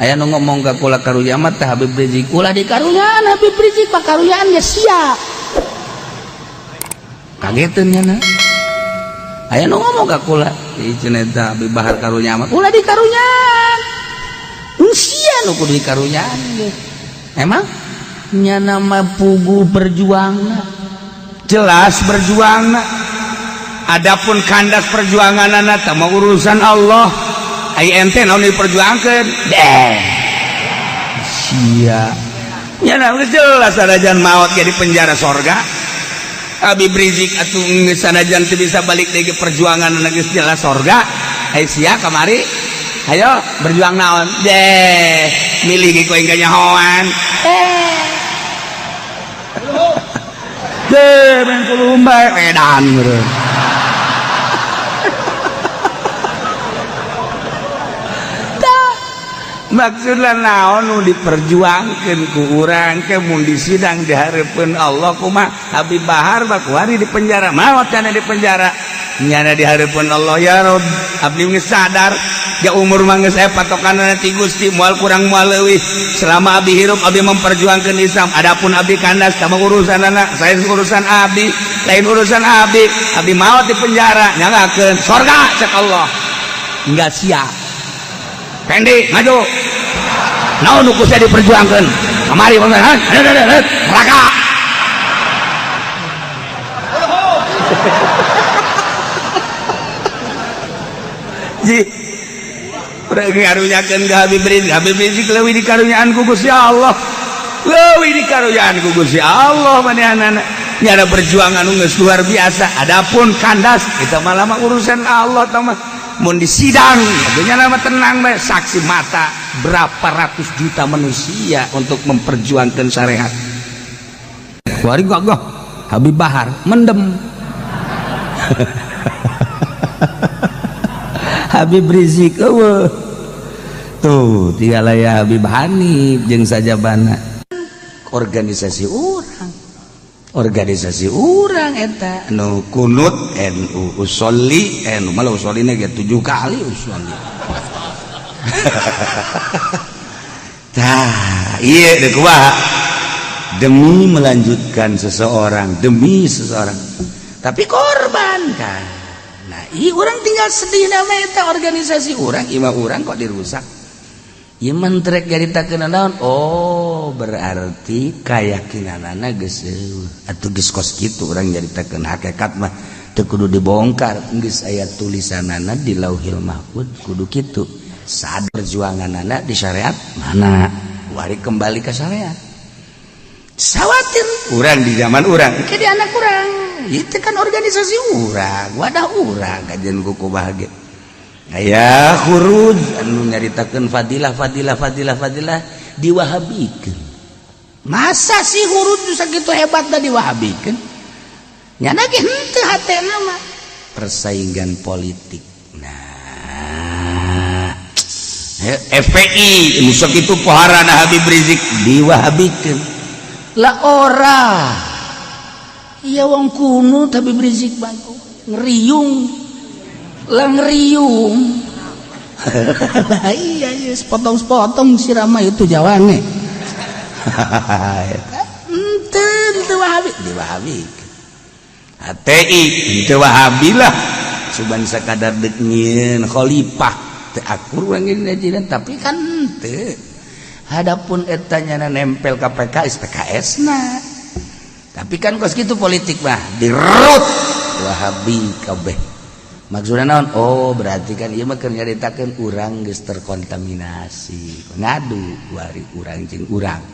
Aya nu ngomong ka kula karunya mah teh Habib Rizik, ulah dikarunyaan Habib Rizik, pak karunyaan ge sia. Kageteun nya na. Aya nu ngomong ka kula, ieu cenah eta Habib Bahar karunya mah, ulah dikarunyaan. Sia nu kudu dikarunyaan ge. Emang nya nama pugu berjuangna. Jelas berjuang. Adapun kandas perjuangan anak mah urusan Allah. Ai ente naon diperjuangkeun? Deh. Sia. Nya geus jelas sanajan maot jadi penjara sorga. Habib Rizik atuh geus sanajan teu bisa balik deui ke perjuangan geus jelas sorga. Ai sia kamari ayo berjuang naon? Deh, milih ge ku aing kanyahoan. Eh. Deh, main kulum bae edan meureun. Maksudna naon nu diperjuangkeun ku urang ke mun disidang di hareupeun Allah kumaha? Habib Bahar mah kuari di penjara, maot cenah di penjara. Nyana di hareupeun Allah, ya Rob, abdi geus sadar ya umur mah geus aya patokanna ti Gusti, moal kurang moal leuwih. Selama abdi hirup abdi memperjuangkeun Islam. Adapun abdi kandas sama urusan anak saya, urusan abdi lain urusan abdi. Abdi maot di penjara nyanggakeun sorga cek Allah. Enggak sia. Pendi maju. Naon nu saya diperjuangkeun? Kamari neraka. Ji. Urang ngarunyakeun ka Habib Rizik, Habib Rizik leuwih dikarunyaan ku Gusti Allah. Leuwih dikarunyaan ku Gusti Allah manehanana. Nyana perjuangan nu geus luar biasa. Adapun kandas eta mah lama urusan Allah tah mah. Mun disidang nya nama tenang bae, saksi mata berapa ratus juta manusia untuk memperjuangkan syariat. Kuari gagah Habib Bahar mendem. Habib Rizik eueuh. Tuh tinggal aya Habib Hanif jeung sajabana. Organisasi urang. Organisasi urang eta nu kunut NU usolli NU malah usolline ge 7 kali usolli. Tah, ieu deuk kumaha? Demi melanjutkan seseorang, demi seseorang. Tapi korban kan. Nah, ieu urang tinggal sedih nama eta organisasi urang, imah urang kok dirusak. Ieu mentrek nyaritakeun naon? Oh, berarti keyakinanana geus eueuh. Atuh geus kos kitu urang nyaritakeun hakikat mah teu kudu dibongkar, geus aya tulisanana di Lauhil Mahfud kudu kitu. Saat perjuanganana di syariat mana? Wari kembali ke syariat. Sawatir urang di zaman urang, ke di anak urang. Itu kan organisasi urang, wadah urang kajian kuku bahagia. Aya khuruj anu nyaritakeun fadilah fadilah fadilah fadilah diwahabikeun. Masa sih khuruj sakitu hebatna diwahabikeun? Nyana ge henteu hatena mah persaingan politik. Nah, FPI nu sakitu poharana Habib Rizik diwahabikeun. Lah ora. Iya wong kuno Habib Rizik bae ngeriung. Lah ngeriung. Lah iya iya sepotong-sepotong sirama itu jawane. Henteu teu Wahabi diwahabi. HTI henteu Wahabi lah. Suban sakadar deuk nyieun khalifah teu akur urang ini tapi kan henteu. Hadapun eta nyana nempel ka PKS PKS na. Tapi kan kos kitu politik mah dirut Wahabi kabeh. Maksudna naon? Oh, berarti kan ieu mah keur nyaritakeun urang geus terkontaminasi. Ngadu wari urang jeung urang.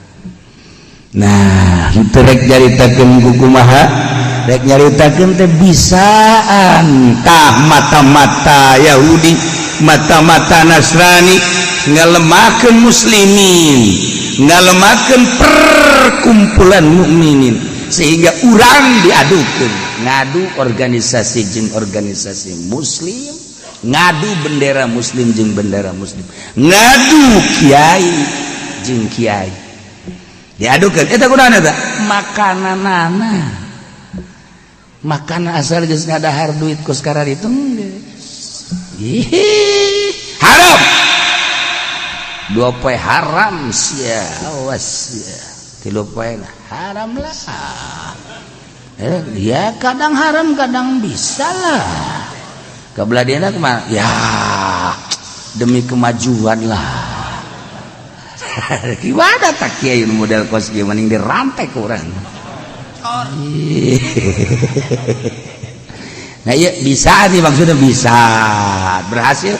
Nah, henteu rek nyaritakeun ku kumaha? Rek nyaritakeun teh bisaan tah mata-mata Yahudi, mata-mata Nasrani ngalemakeun muslimin, ngalemakeun perkumpulan mukminin sehingga urang diadukeun, ngadu organisasi jeung organisasi muslim, ngadu bendera muslim jeung bendera muslim, ngadu kiai jeung kiai. Diadukeun eta kunaon eta? Makananana. Makanan asal geus ngadahar duit ku sekarang itu geus. Haram. 2 poe haram sia, awas sia. 3 poe haram lah. Ya kadang haram, kadang bisa lah. Kebelah dia kemana ya, demi kemajuan lah. Gimana tak kiai model kos kieu, mending dirantai ku urang. Nah iya, bisa nih, maksudnya bisa berhasil,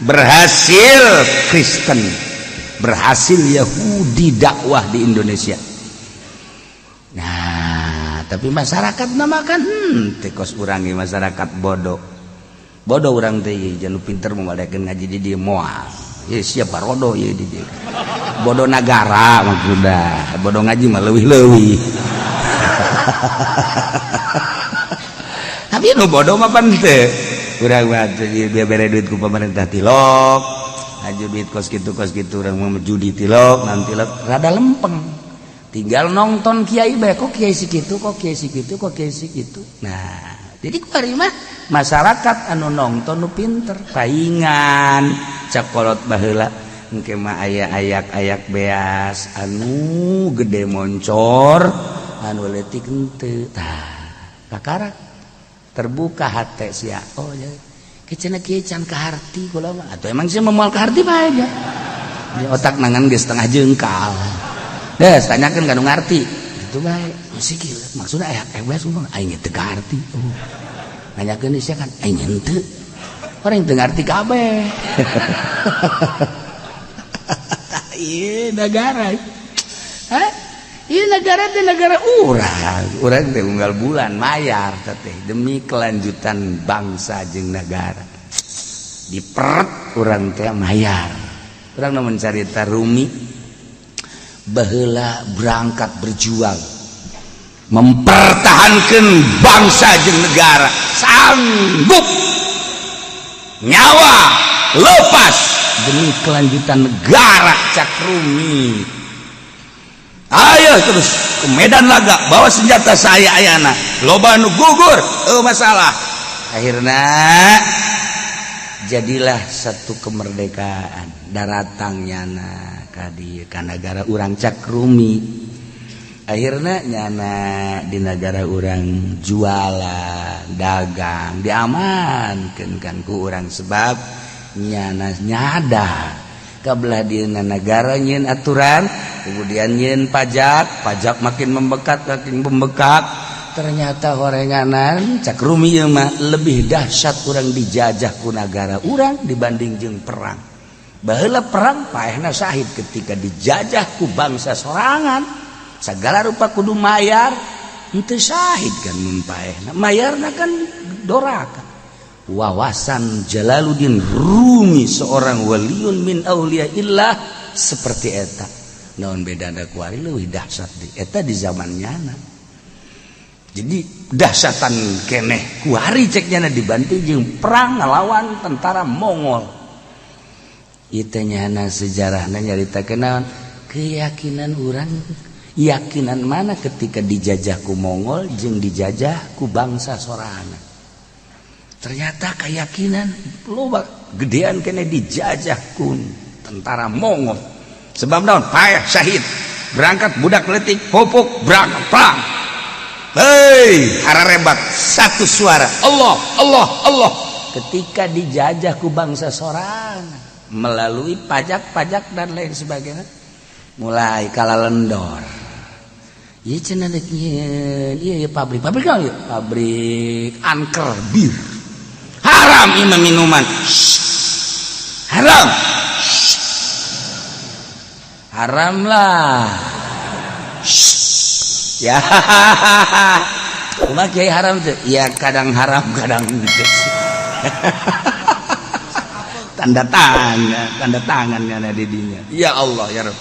berhasil Kristen, berhasil Yahudi dakwah di Indonesia. Nah, tapi masyarakat namakan kos urangi masyarakat bodoh bodoh. Urang teh jangan pinter memadakan ngaji di dia moal ya, siapa rodo ya di dia bodoh negara, maksudnya bodoh ngaji mah leuwih-leuwih. Tapi nu bodoh mah pan teu. Urang mah dia bere duit ku pemerintah tilok aja, duit kos gitu kos gitu. Urang mah judi tilok, nanti tilok rada lempeng, tinggal nonton kiai bae, kok kiai segitu, kok kiai segitu, kok kiai segitu. Nah, jadi kuari mah masyarakat anu nonton nu pinter paingan. Cak kolot baheula, engke mah aya ayak-ayak beas anu gede moncor, anu leutik henteu. Tah, kakara terbuka hate sia. Oh ya, kecena kieu can kaharti kula mah, atau emang sih moal kaharti bae aja di otak nangan geus setengah jengkal. Deh, tanyakeun ka nu ngarti itu bae. Masih gila maksudnya ayak beas mah aing teu kaharti. Oh, nanyakeun sia kan aing henteu, orang teu ngarti kabeh. Iya negara. Hah? Iya, negara teh negara urang. Urang teh unggal bulan mayar teh demi kelanjutan bangsa jeung negara. Diperet urang teh mayar. Urang nu mencarita Rumi baheula berangkat berjuang mempertahankan bangsa jeung negara, sanggup nyawa lepas demi kelanjutan negara. Cak Rumi, ayo terus ke medan laga, bawa senjata saya ayana, loba nu gugur, oh masalah. Akhirnya jadilah satu kemerdekaan, daratang nyana kadi ka negara urang. Cak Rumi, akhirnya nyana di negara urang jualan dagang diamankan kan ku urang, sebab nyana nyadar kabelah dina negara nyieun aturan, kemudian nyieun pajak, pajak makin membekak, makin membekak. Ternyata horenganan cak Rumi ieu mah lebih dahsyat urang dijajah ku negara urang dibanding jeung perang. Baheula perang paehna syahid, ketika dijajah ku bangsa sorangan segala rupa kudu mayar, henteu syahid kan mun paehna mayarna kan doraka. Wawasan Jalaluddin Rumi, seorang waliun min auliyaillah, seperti eta. Naon bedana kuari? Leuwih dahsyat di eta di zaman nyana. Jadi dahsyatan keneh kuari cek nyana dibanding jeung perang ngelawan tentara Mongol. Itu nyana sejarahna nyaritakeun naon? Keyakinan urang, yakinan mana ketika dijajah ku Mongol jeung dijajah ku bangsa sorangan. Ternyata keyakinan loba gedean kene dijajah ku tentara Mongol, sebab naon? Payah syahid, berangkat budak letik pupuk, berangkat perang. Hei, hararebat satu suara, Allah, Allah, Allah. Ketika dijajah ku bangsa sorangan melalui pajak-pajak dan lain sebagainya, mulai kalah lendor. Iya cenah dek nyieun iya iya pabrik, pabrik naon ieu? Pabrik Anker bir. Haram ieu mah minuman. Shh. Haram. Shh. Haram lah. Shh. Ya. Kumaha kiai, haram teu? Ya kadang haram, kadang henteu. Tanda tangan, tanda tangannya ada di dinya. Ya Allah, ya Rabb.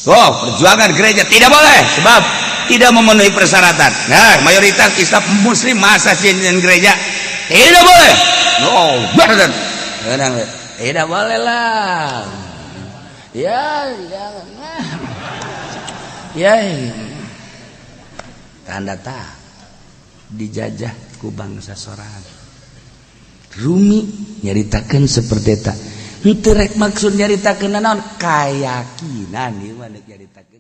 Oh, perjuangan gereja tidak boleh sebab tidak memenuhi persyaratan. Nah, mayoritas Islam Muslim, masa nyieun gereja tidak boleh. Oh, benar. Tidak boleh lah. Ya, jangan. Ya, tanda tak dijajah ku bangsa sorangan. Rumi nyaritakan seperti eta. Henteu rek maksud nyaritakeun naon, kayakinan ieu mah nyaritakeun.